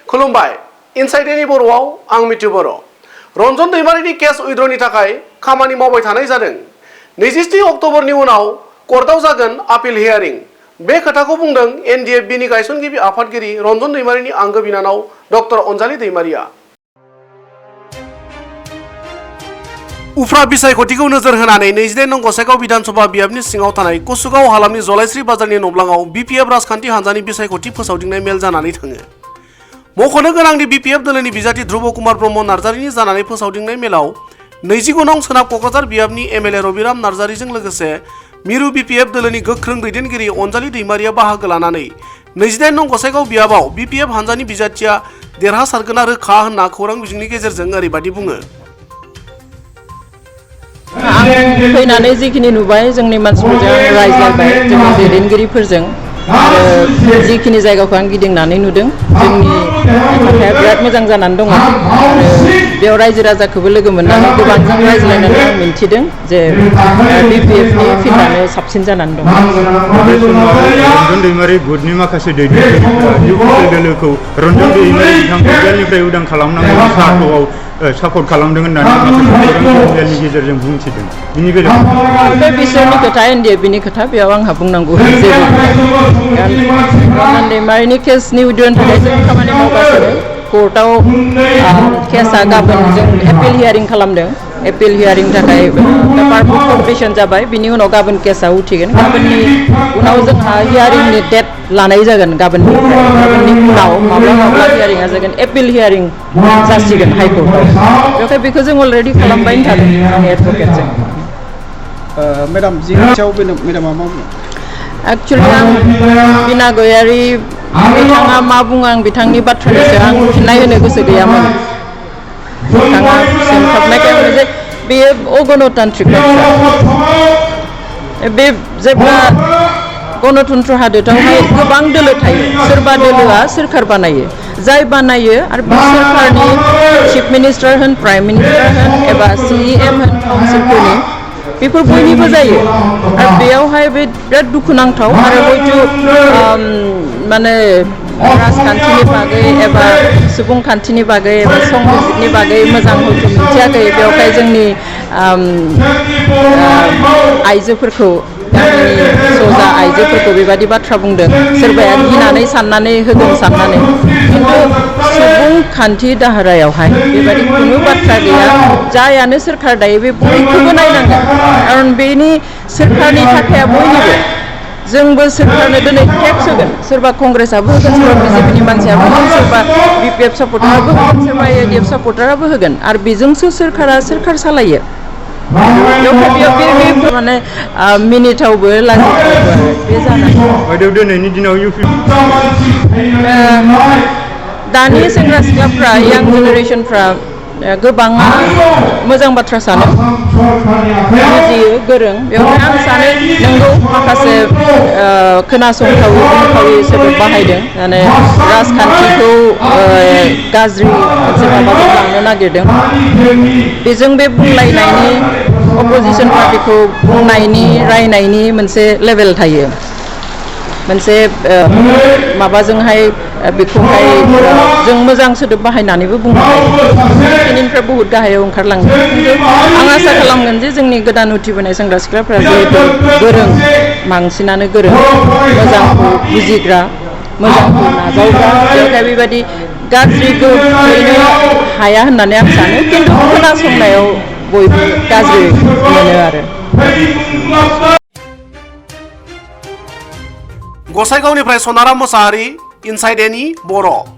खुलुमबाय इनसाइड एनि बर'आव आं मिथु बर'। रन्जन दैमारिनि केस उइद्र'नि थाखाय खामानि मावबाय थानाय जादों। 27 अक्ट'बरनि उनाव कर्टआव जागोन आपिल हियारिं। बे खोथाखौ बुंदों एनडिएफबिनि गायसनगिरि आफादगिरि रन्जन दैमारिनि आंगो बिनानाव डक्टर अनजालि दैमारिया। उफ्रा बिसायख'थिखौ नोजोर होनानै 28 नं गसाइगाव बिधानसभा बियाबनि सिङाव थानाय कसुगाव हालामनि जलायस्रि बाजारनि नब्लाङाव बिपिएफ राजखान्थि हान्जानि बिसायख'थि फोसावदिंनाय मेल जानानै थाङो। मख'नो गोनांदि बिपिएफ दोलोनि बिजाथि ध्रुब कुमार ब्रह्म नार्जारिनि जानानै फोसावदिंनाय मेलाव 29 नं सोनाब क'क्राझार बियाबनि एमएलए रबिराम नार्जारिजों लोगोसे मिरु बिपिएफ दोलोनि गोख्रों दैदेनगिरि अनजालि दैमारिया बाहागो लानानै 28 नं गसाइगाव बियाबाव बिपिएफ हान्जानि बिजाथिया देरहासारगोना रोखा होनना खौरां बिजोंनि गेजेरजों ओरैबादि बुङो। आं फैनानै जिखिनि नुबाय जोंनि मानसिफोरजों रायज्लायबाय जोंनि दैदेनगिरिफोरजों आरो जिखिनि जायगाखौ आं गिदिंनानै नुदों जोंनि थाखाय बिराद मोजां जानानै दङ आरो बेयाव रायजो राजाखौबो लोगो मोननानै गोबांजों रायज्लायनानै आं मिन्थिदों जे बिपिएफनि फिल्डआनो साबसिन जानानै दं। रन्जन दैमारि गुटनि माखासे दैदेनगिरिफोरा इउपिएल दोलोखौ रन्जन दैमारि बिथांखौ जेलनिफ्राय उदां खालामनांगौ साहाखौ सापर्ट खालामदों होननानै माखासे गेजेरजों बुंथिदों। बिनि बेलायाव बे बिसोरनि खोथा एनडिएफबिनि खोथा बेयाव आंहा बुंनांगौ जेबो रन्जन दैमारिनि केसनि उइद्र'नि थाखाय जों खामानि मावगासिनो। कर्टआव केसआ गाबोन जों एपिल हियारिं खालामदों। एपिल हियारिंनि थाखाय पेपार कम्पिटिशन जाबाय। बिनि उनाव गाबोन केसआ उथिगोन। गाबोननि उनाव जोंहा हियारिंनि डेट लानाय जागोन। गाबोननि उनाव माब्ला हियारिंआ जागोन एपिल हियारिं जासिगोन हाइकर्टआव। बेखाय बेखौ जों अलरेडि खालामबायनो थादों आंनि एडभकेटजों। मेडाम जिनिसाव मेडामा मा बुङो? एक्चुअलि आं बिना गयारि बिथाङा मा बुङो आं बिथांनि बाथ्रानि सायाव आं फिननाय होनो गोसो गैयामोन। बिथाङा सोंखाबनायखाय मोनो जे बेयो अगणतान्त्रिक बाथ्रा। बे जेब्ला गणतन्त्र हादोरावहाय गोबां दोलो थायो सोरबा दोलोआ सोरखार बानायो जाय बानायो आरो बे सोरखारनि चिफ मिनिस्टार होन प्राइम मिनिस्टार होन एबा सिएम होन काउन्सिलफोरनि बेफोर बयनिबो जायो आरो बेयावहाय बे बिराद दुखुनांथाव आरो हयथ' माने राजखान्थिनि बागै एबा सुबुंखान्थिनि बागै एबा संबिजितनि बागै मोजां हयथ' मिथियाखै बेवहाय जोंनि आइजोफोरखौ गामिनि सजा आइजोफोरखौ बेबायदि बाथ्रा बुंदों। सोरबाया गिनानै साननानै होदों साननानै खिन्थु सुबुंखान्थि दाहारायावहाय बेबायदि खुनु बाथ्रा गैया। जायानो सोरखार दायो बे बयखौबो नायनांगोन खारन बेनि सोरखारनि थाखाया बयनिबो। जोंबो सोरखारनो दिनै टेक्स होगोन सोरबा कंग्रेसआबो होगोन सोरबा बिजेपिनि मानसियाबो होगोन सोरबा बिपिएफ सापर्टाराबो होगोन सोरबा एडिएफ सापर्टाराबो होगोन आरो बेजोंसो सोरखारा सोरखार सालायो। बेयाव माने मिनिथावबो लाजिथावबो बे जानानै दिनैनि दिनाव दानि सेंग्रा सिख्लाफ्रा यां जेनेरेसनफ्रा गोबाङा मोजां बाथ्रा सानो बुजियो गोरों। बेवहाय आं सानो नंगौ माखासे खोनासंथावै बुंथावै सोदोब बाहायदों माने राजखान्थिखौ गाज्रि मोनसे माबाजों लांनो नागिरदों। बेजों बे बुंलायनायनि अपोजिसन पार्टिखौ बुंनायनि रायनायनि मोनसे लेभेल थायो मोनसे माबाजोंहाय बेखौहाय जों मोजां सोदोब बाहायनानैबो बुंनो हायो। बेनिफ्राय बहुद गाहायाव ओंखारलाङो। खिन्थु आं आसा खालामगोन जे जोंनि गोदान उथिबोनाय सेंग्रा सिख्लाफ्रा जिहेतु गोरों बांसिनानो गोरों मोजांखौ बुजिग्रा मोजांखौ नाजावग्रा बेवहाय बेबायदि गाज्रि गोहोमैनो हाया होननानै आं सानो। खिन्थु खोनासंनायाव बयबो गाज्रि मोनो आरो। गसाइगावनिफ्राय सनाराम मोसाहारि इनसाइड एनि बर'।